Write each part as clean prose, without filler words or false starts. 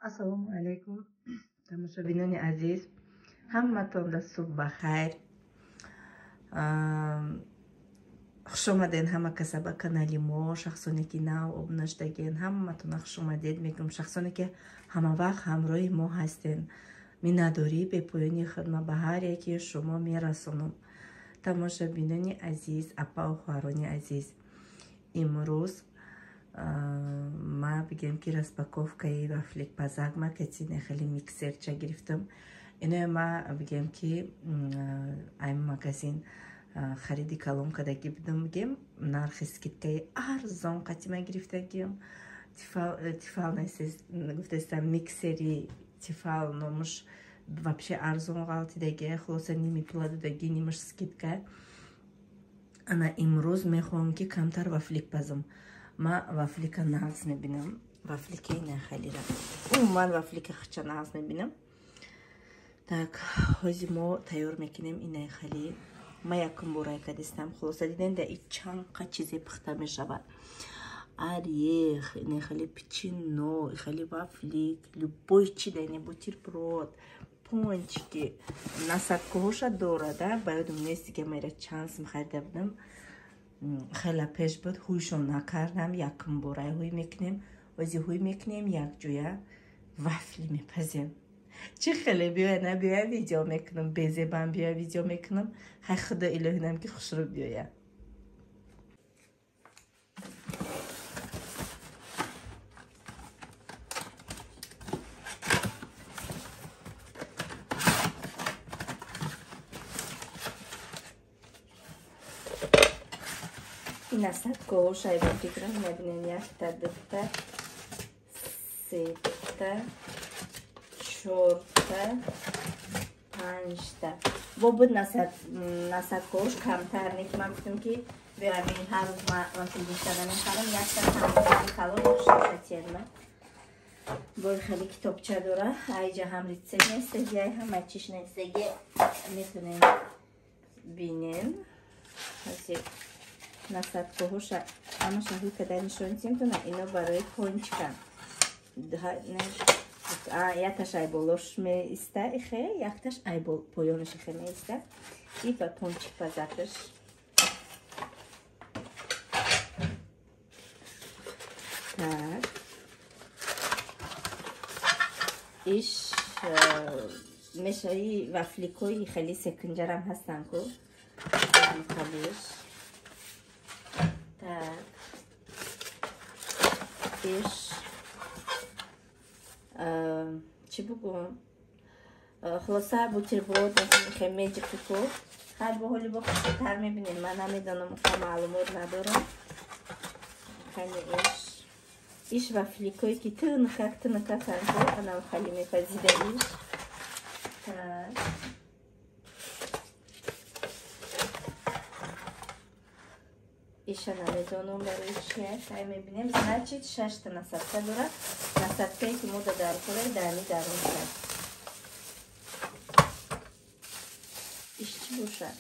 Ассалому алайкум, тамошобинони азиз, ҳаматонда субҳ ба хайр. Хуш омадед ҳама каса ба канали мо, шахсоне ки нав обуна шудагиен, ҳаматона хуш омадед мегӯям, шахсоне ки ҳама вақт ҳамроҳи мо ҳастен. Миннатдории бепоёни хидмат ба ҳар яки шумо мерасонам. Тамошобинони азиз, апаву хоҳарони азиз, имрӯз ма бигем ки распаковкаи вафлик пазак ма катине хеле миксерча гирифтам. Иное ма бигем ки ай магазин хариди калон кадаги будам, бигем нархи скидкаи арзон қатима гирифтагиам. Тифал гуфтаистам, миксери Тифал номуш вообще арзон ғалтидаги, хулоса ними пула додаги, нимаш скидка. Ана имрӯз мехоҳам ки камтар вафлик пазам. Ма вафлика нағз мебинам, вафликаи нахалира. Умуман вафлика хача нағз мебинам. Так, ҳози мо тайёр мекунем инаи хали. Ма якум бора кадистам. Хулоса дидем да и чанқа чизе пухта мешавад. Орех, инаи хали печено, хали вафлик, любой чи да ине бутерброд, пончики, насадкаҳоша дорада. Ба ёдум нест дига майра чанд сум харида будам. Хеле пеш буд, ҳуйшон накардам, якум бора ҳуй мекунем. Ози ҳуй мекунем, якҷоя вафли мепазем. Чӣ хеле биёя набиёя видео мекунам, безебам биёя видео мекунам. Хай худо илоҳинам ки хушрӯ биёя. Насадкаҳо шайба фикрам мебинем, якта, дута, сета, чорта, панҷта. Бо буд насадкаҳош камтар не, ки ман гуфтам ки биёям ҳар рӯз ман вафли гирифта мехарам, якта камтар калон шашатиерма. Бо хеле китобча дора, айҷа ҳам рецепт нестаги, ай ҳама чиш нестаги, метонем бинем. Насадкаҳоша ҳамаша ҳуй када нишон тимтона, ино барои пончика. Якташ ай болош меиста ихе, якташ ай поёнаш ихе меиста. И ба пончик пазакаш. Так. Иш мешаи вафликои хеле секунҷарам ҳастан ку. Мухалиш. Так. Иш чӣ бугум? Хулоса бутерброд хе меҷиқику. Хай бо ҳоли бо хушрӯтар мебинем. Ман намедонам, ха маълумот надорам. Хани иш. Иш вафликое ки тынакак тынакакан ку, анам хали мепазида иш. Так. Иша намедонам барои чия, тай мебинем. Значит, шашта насадка дорад. Насадкае ки мо дар хӯрем, дарни дарун шад. Иш чӣ бошад?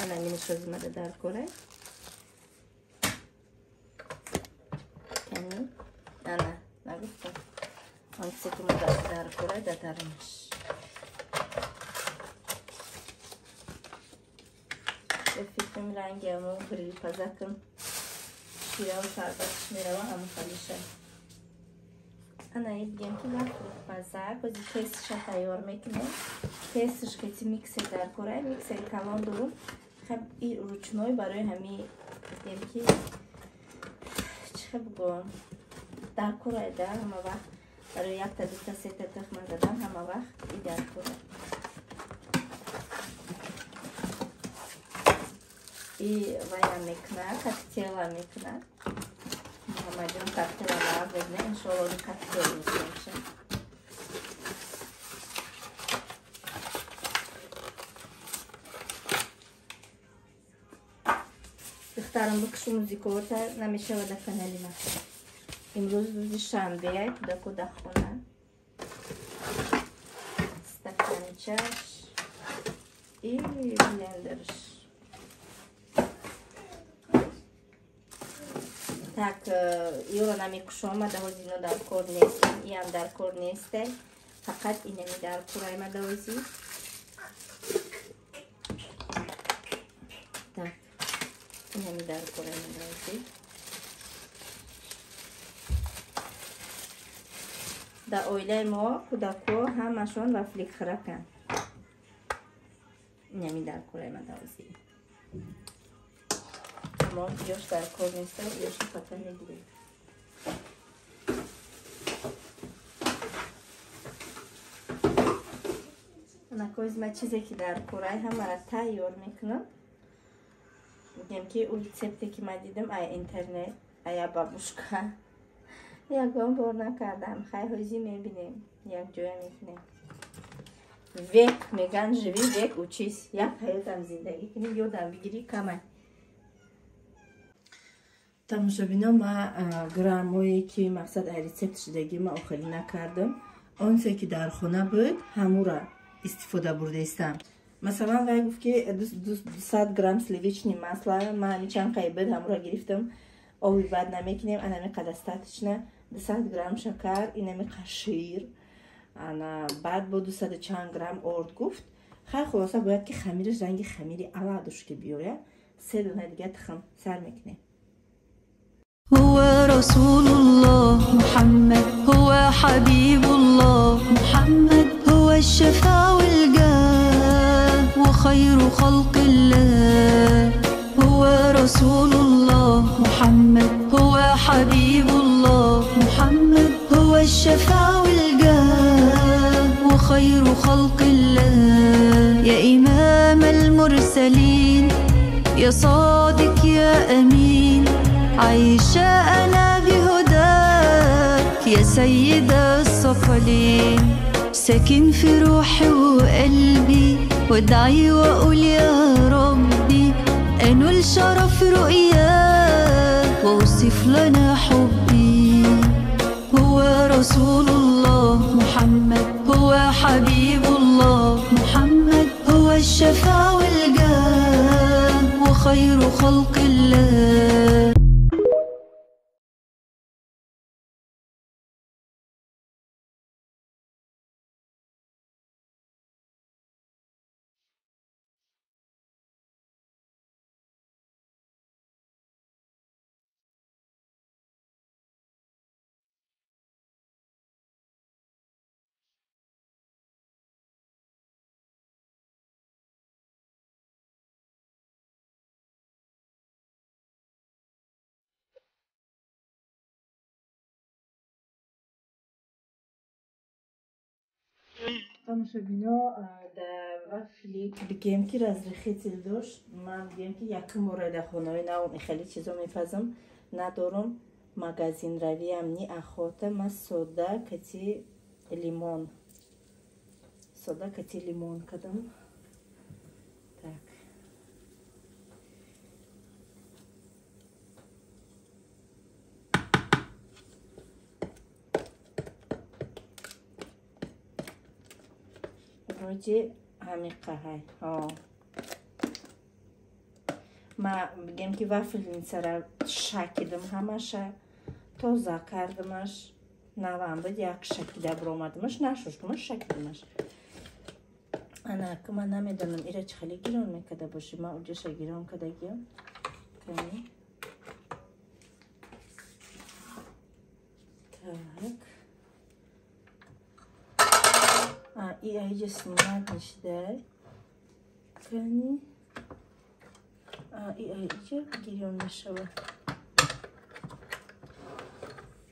Ана минишозимада дар кӯре. Кани? Ана, нагуфтам. Он чизе ки мо дар кӯре, дар дарунаш. Фикрам ранги ҳамон грил пазакам шираву шарбатш мерава, ҳамон халиша. Ана и бигем ки вафли пазак, ози тестша тайёр мекунем. Тестш кати миксер дар кора, миксери калон дорум. Хаб и ручной барои ҳами бигем ки чӣ хел бигӯям, дар кора да ҳама вақт барои якта, дута, сета тухма задан ҳама вақт и дар кора. И вая мекуна, коктейла мекуна. Муҳаммадҷон коктейла меовард, иншоалло коктейл мекунем. Духтарам бикшу музикота намешавад дар канали ман. Имрӯз рӯзи шанбе, кӯдако дар хона. Стаканчаш и блендерш. Так, ёро намекушом, даҳози ино дар кор нест, иам дар кор нест. Фақат инами дар корай мадаози. Так, инами дар корай мадаози. Дар оилаи мо кӯдако ҳамашон вафлик хӯраканд. Инами дар корай мадаози. Мо ёш дар кор неста, ёши фақат мегирем. Накоз ма чизе ки дар корай ҳамара тайёр мекунам. Мегӯям ки ӯ рецепте ки ман дидам ай интернет, ая бабушка. Ягон бор накардам. Хай ҳозӣ мебинем, якҷоя мекунем. Век меган живи, век учись. Як ҳаётам зиндагӣ кунӣ, ёдам бигирӣ камай. Тамошобино, ма граммое ки мақсад ай рецепт шудагӣ ма охирӣ накардам. Онсе ки дар хона буд, ҳамура истифода бурдаистам. Масалан, вай гуфт ки 200 грамм сливочный масло, ма ҳами чанд қай буд, ҳамура гирифтам. Оби бад намекунем, анами қадастаточна 200 грамм шакар, инами қашир, ана баъд бо 200 чанд грамм орд гуфт. Хай хулоса бояд ки хамираш ранги хамири аладушки биёяд. 3 дона дига тухм сар мекунем. هو رسول الله محمد، هو حبيب الله محمد، هو الشفاع والجاه وخير خلق الله. هو رسول الله محمد، هو حبيب الله محمد، هو الشفاع والجاه وخير خلق الله. يا إمام المرسلين، يا صادق يا أمين، عايشة أنا بهداك يا سيد الثقلين. ساكن في روحي وقلبي، وادعي وأقول يا ربي أنول شرف رؤياك واوصف لنا حبي. هو رسول الله محمد، هو حبيب الله محمد، هو الشفاع والجاه وخير خلق الله. Тамошобино, дар вафлик бигем ки разрыхитель дошт. Ман бигем ки якум бора дар хонаҳои навом хеле чизо мепазам, надорам. Магазин равиам ни охота, ма сода кати лимон. Сода кати лимон кадам. Так. Вроде ҳамиқаҳай. Ма бигем ки вафельницара шакидам ҳамаша, тоза кардамаш, навам буд, як шакида биромадамаш, нашуштумаш, шакидамаш. Ана ки ман намедонам ира чӣ хеле гирон мекарда бошӣ. Ман уҷаша гирон кардагиам. Так. И айҷа снимать мешидай. Кани. И айҷа гирён мешава.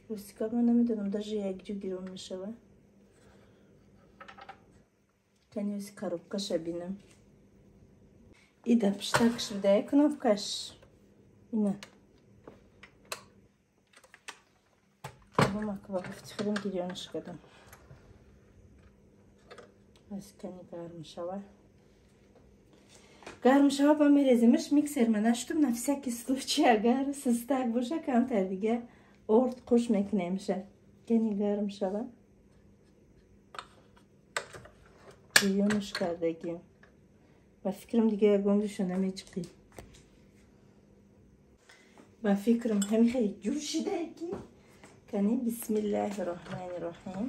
Ростика ман намедонам, даже якҷо гирён мешава. Кани оси коробкаша бинам. И да пиштакш бидая кнопкаш. Ина. Бомак ва гуфти худам гирёнаш кардам. Кани гарм шава. Гарм шава ба мерезимаш миксер ма наштум, на всякий случай агар сустак боша камтар дига орд қуш мекунемша. Кани гарм шава. Гирёнаш кардагим. Ба фикрам дига ягон ҷоша намечиқӣ. Ба фикрам ҳамин хеле ҷӯшида ки кани. Бисмиллаҳи роҳмани роҳим.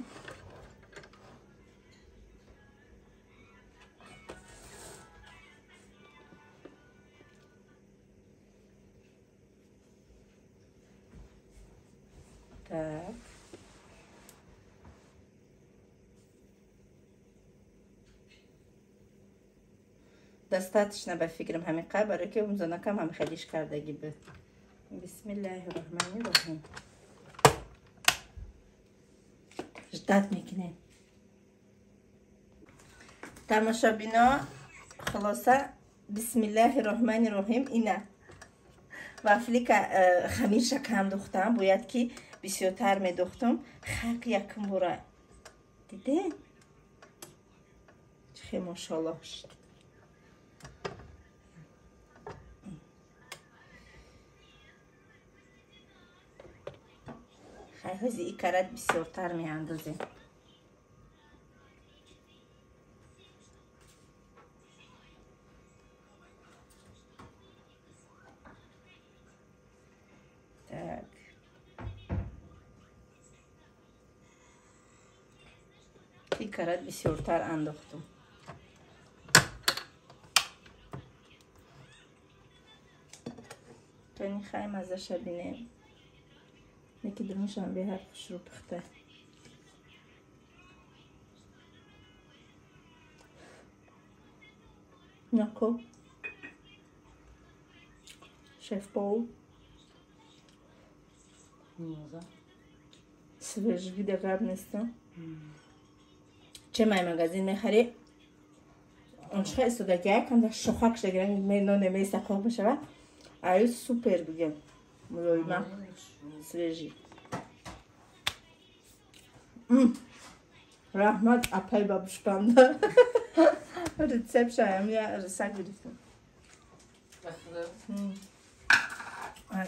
Так. Достаточно ба фикрам ҳамин қадр, барои ки умзонакам ҳам хелиш кардагӣ буд. Бисмиллаҳи роҳмани роҳим. Ждать мекунем. Тамошобино, хулоса, бисмиллаҳи роҳмани роҳим. Ина вафлика хамирша кам духтам, бояд ки бисёртар медухтам. Хак якум бора дидем, чӣ хел мошаллоҳ шуд. Хай ҳози и карат бисёртар меандозем. Так. И карат бисёртар андохтум. Тони хай мазаша бинем. Неки дурмушам беҳад хушрӯ пухта. Нако. Шеф-пол. Свежий гап нест. Че май магазин мехарӣ? Онча истодаги яканда шохак шуда ноне меса хоб мешава. Аю супер бигем. Мулоима. Свежий. Раҳмат апай бабушкамда. Рецепт шаям я рисак гирифтам.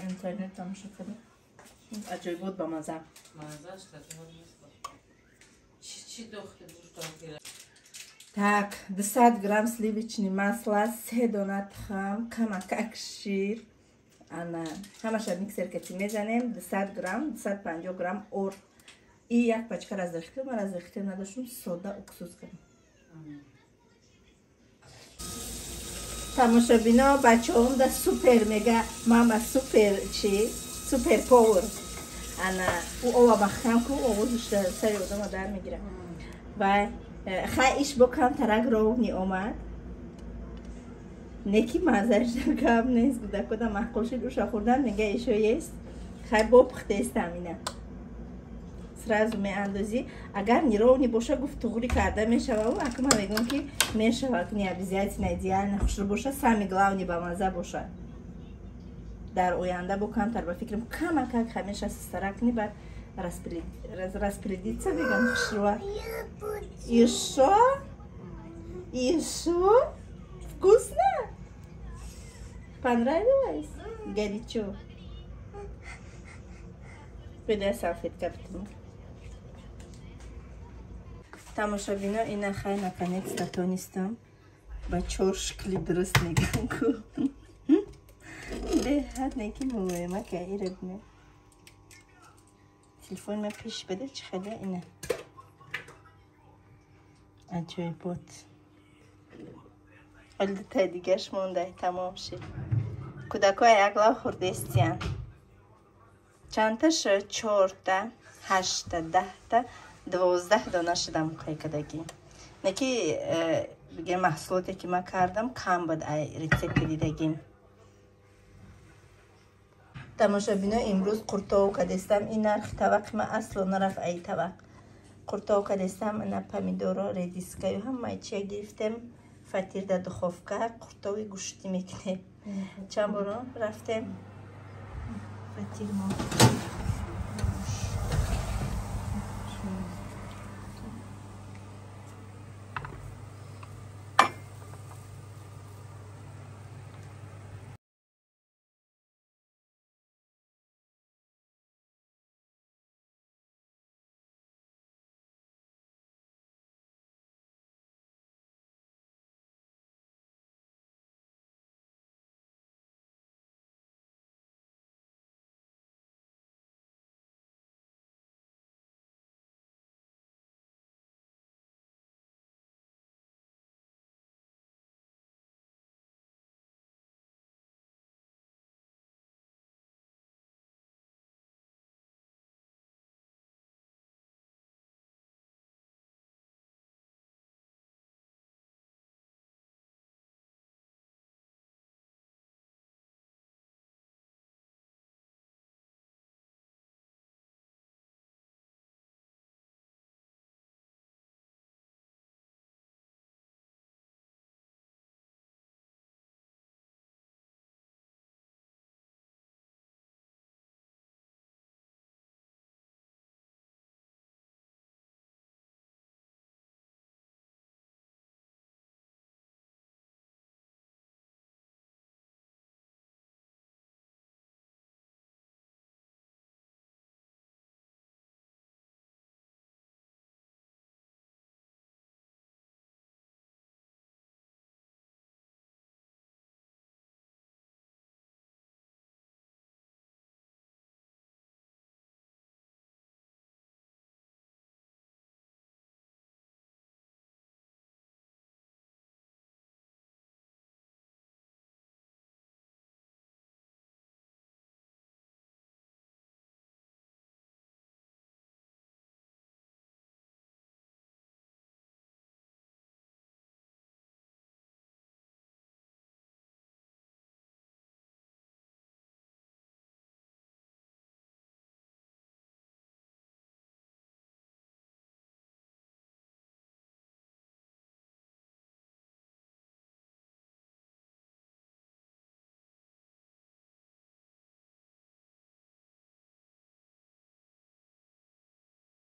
Интернет тамошо кардам. Аҷоибот ба маза. Так, 200 грамм сливочный масла, 3 дона тухм, камакак шир. Ана ҳамаша миксер кати мезанем. 200 грамм, 250 грамм орд. И як пачка разрыхтел, ман разрыхтел надоштум, сода уксус кардам. Тамошобино, бачаҳом да супер мега, мама супер чи? Супер повар. Ана ӯ ова махкам ку, овозаш сари одама дар мегирад. Ва хай иш бо камтарак ровни омад. Неки маззаш гап нест, гудакода маъқул шуд, уша хӯрдан мега ишо ест. Хай бо пухтестам ина. Сразу меандозӣ. Агар неровни боша, гуфт туғри карда мешава. Ака ман мегӯям ки мешава, не обязательно идеально хушрӯ боша, самый главный ба мазза боша. Дар оянда бо камтар ба фикрам камакак ҳамеша систара кунӣ, баъд распределиться мегӯям хушрӯа. Ишо? Ишо? Вкусно? Понравилось? Горячо. Беда салфетка битум. Тамошобино, ина хай наконец-то тонистам. Ба чор шикли дуруст мегӯям ку. Беҳад неки мулоима ка ира бинем. Телефон ма пеш бада чӣ хеле ина. Аҷоибот. Ҳоли дутаи дигаш монда, тамом шид. Кӯдакҳои як лав хӯрдестиянд. Чандта шуд? 4та, 8та, 10та, 12 дона шудам қайкадагӣ. Неки бигем маҳсулоте ки ман кардам кам буд ай рецепти дидагим. Тамошобино, имрӯз қуртов кадестам. Ин нархи тавақи ман асло нарафт ай тавақ. Қуртов кадестам, ина помидоро, редискаю ҳамаи чия гирифтем. Фатир дар духовка қуртови гӯштӣ мекунем. Чанд боро рафтем? Фатир мо.